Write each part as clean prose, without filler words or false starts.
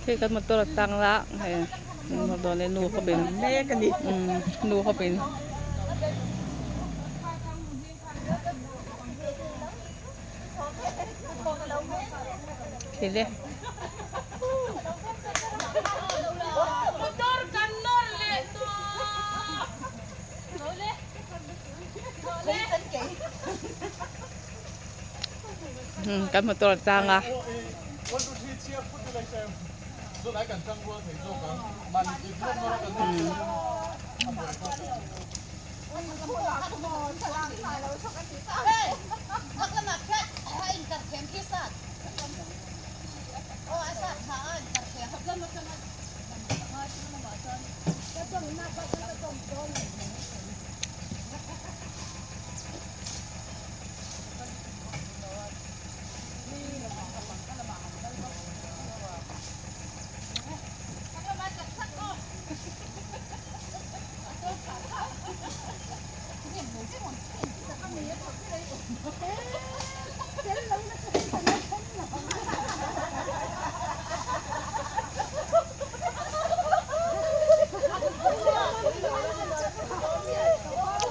Hei kan motor a tang la hei dawn e nu khawpin nu khawpin. Thil e. Kan motor a tang a.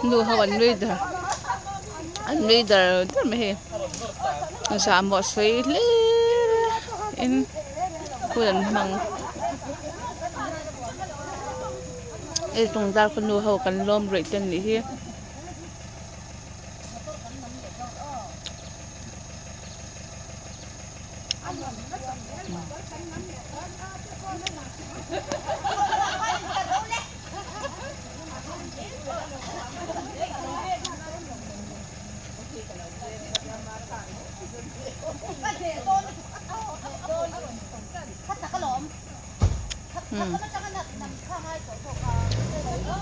Nu ho an nui dar an nui dar dar mai hei zahmawh sawi hlir in hun an hmang. Hei tlungdar khaw nu ho kan lawm rih te anih hi.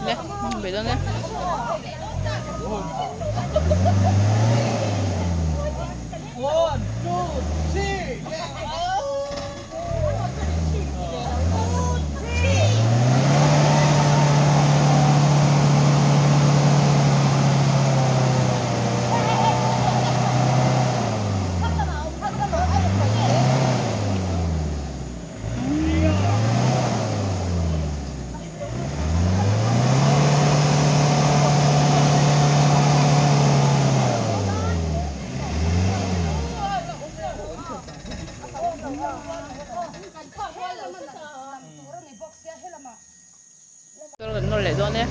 Le be dawn e. One, two, three, yeah. Motor kan nawr leh dawn e.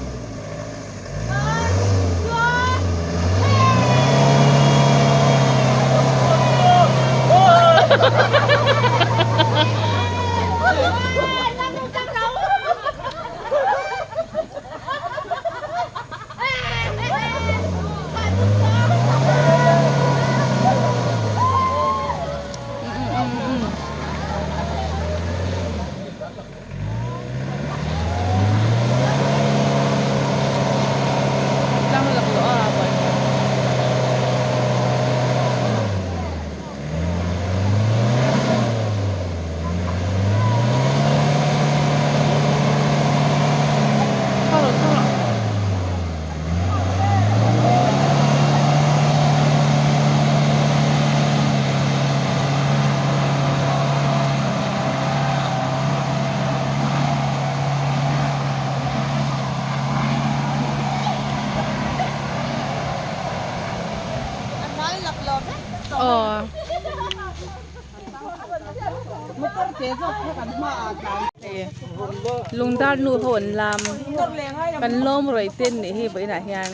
Tlang laklawh a buaithlak. Thawk rawh thawk rawh. Lungdar nu ho an lam kan lawm rawih te an nih hi vawiinah hian.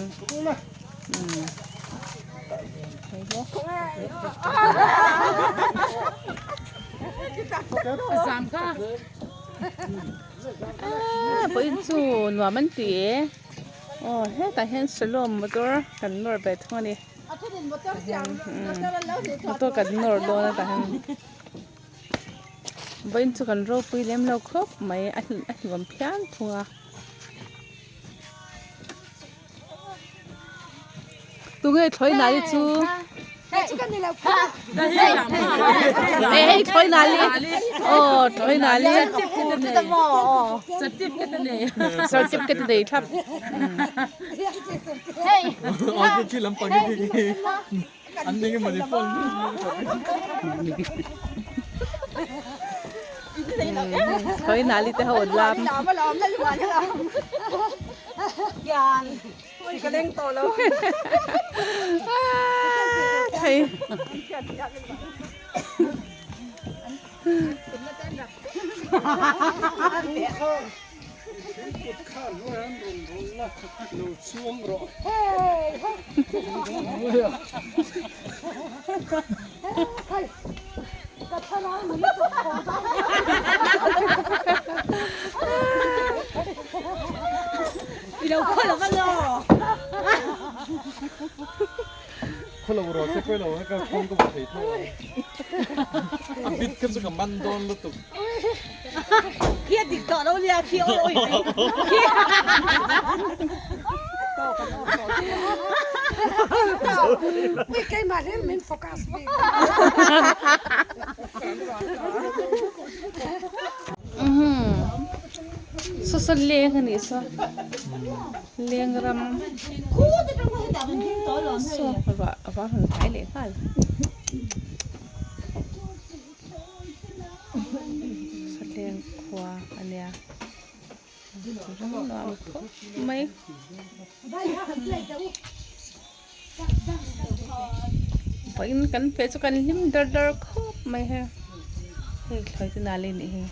Vawiin chu nuam an ti e aw hetah hian shalom motor kan nawr ve thung a ni motor kan nawr dawn a tah hian vawiin chu kan ropui lem lo khawp mai a hnuam phian thung a. Tunge thlawih nali chu? Hei hei thlawih nali. Aw thlawih nali. Certificate nei thlap. Thoi nali te ho lam. Thei. Saw saw leng a nih saw leng ram saw ruah a vang han hnai leh nghal sawtleng khua a nia ram nuam khawp mai. Vawiin kan feh chu kan hlim dar dar khawp mai hei hei thlai chu nal a nih hi.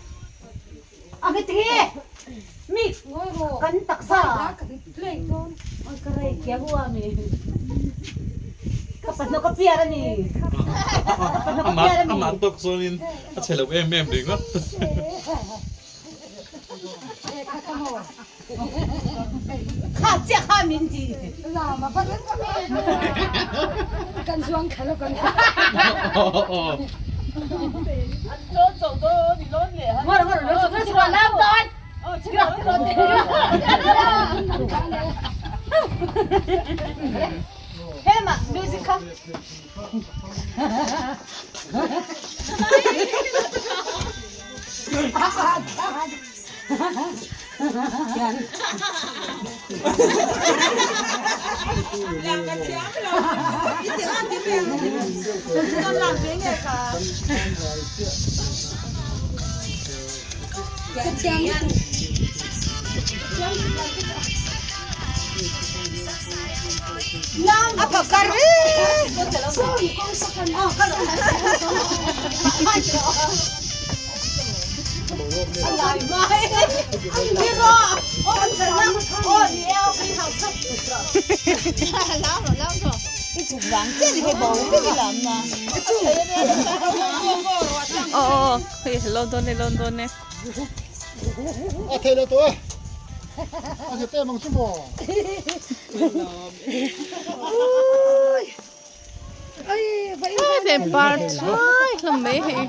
Aw aw hei lo dawn e lo dawn e. A thei lo tawh e. A nghet em ang chu maw. Par chuai hlawm mai hei.